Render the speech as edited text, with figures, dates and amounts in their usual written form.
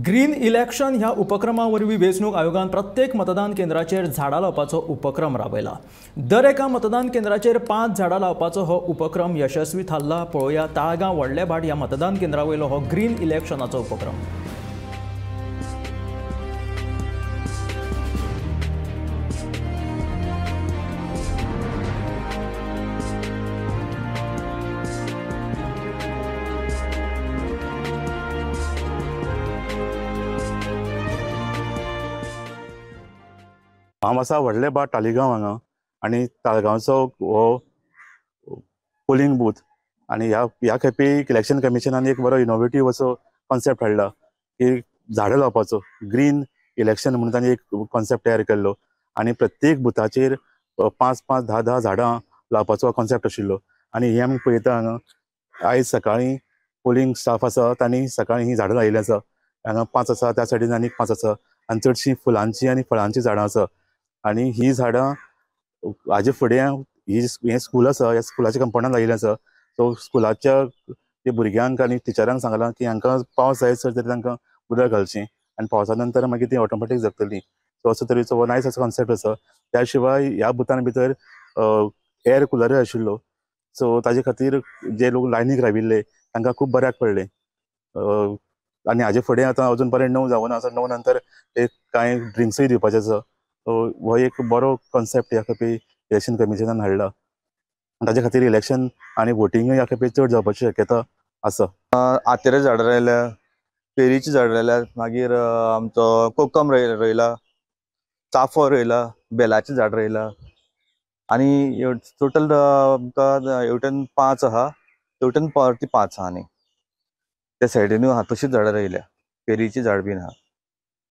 Green election ह्या उपक्रमा वरवीं वेंचणूक आयोगान प्रत्येक मतदान केंद्राचेर झाडां लावपाचो उपक्रम राबयला। दर एका मतदान केंद्राचेर 5 झाडां लावपाचो हो उपक्रम यशस्वी थारला। पळोवया ताळगांव व्हडलेभाट ह्या मतदान केंद्रा वयलो हो ग्रीन इलेक्शनाचो उपक्रम। हांव आसा व्हडले भाट तालिगांव हांगा आनी ताळगांवचो हो पोलिंग बूथ आनी ह्या खेपे इलेक्शन कमिशनान एक बरो इनोवेटीव असो कॉन्सेप्ट हाडला की झाडां लावपाचो, ग्रीन इलेक्शन म्हणून तांणी एक कॉन्सेप्ट तयार केल्लो आनी प्रत्येक बुथाचेर 5 5 10 10 झाडां लावपाचो कॉन्सेप्ट आशिल्लो। आनी हें आमी पळयता हांगा आयज सकाळीं पोलिंग स्टाफ आसा तांणी सकाळीं हीं झाडां लायिल्लीं आसा। हांगा 5 आसा, त्या सायडीन आनीक 5 आसा आनी चडशीं फुलांचीं आनी फळांचीं झाडां आसा। आनी ही झाडां हाजे फुडें हें स्कूल आसा, ह्या स्कुलाच्या कंपाउंडान लायिल्लें आसा। सो स्कुलाच्या भुरग्यांक आनी टिचरांक सांगलां की हांकां पावस जाय सर तरी तांकां उदक घालचें आनी पावसा नंतर मागीर ती ऑटोमॅटीक जगतली। सो असो तरेचो हो नायस असो कॉन्सेप्ट आसा। त्या शिवाय ह्या बुथान भितर एअर कुलरूय आशिल्लो, सो ताजे खातीर जे लोक लायनीक राविल्ले तांकां खूब बऱ्याक पडलें। आनी हाजे फुडें आतां अजून पर्यंत 9 जावना आसा, 9 नंतर एक कांय ड्रिंक्सूय दिवपाचें आसा। हो एक बरो कॉन्सेप्ट ह्या खेपे इलेक्शन कमिशनान हाडला, ताजे खातीर इलेक्शन आनी वोटिंगूय ह्या खेपे चड जावपाची शक्यता आसा। आतेरे झाडां रोयल्या, पेरीची झाडां रोयल्या, मागीर आमचो कोकम रोयला, चाफो रोयला, बेलाचें झाड रोयला आनी टोटल आमकां हेवटेन 5 आहा, तेवटेन परती 5 आहा आनी त्या सायडीनूय आहा तशीच झाडां रोयल्या, पेरीची झाड बीन आहा।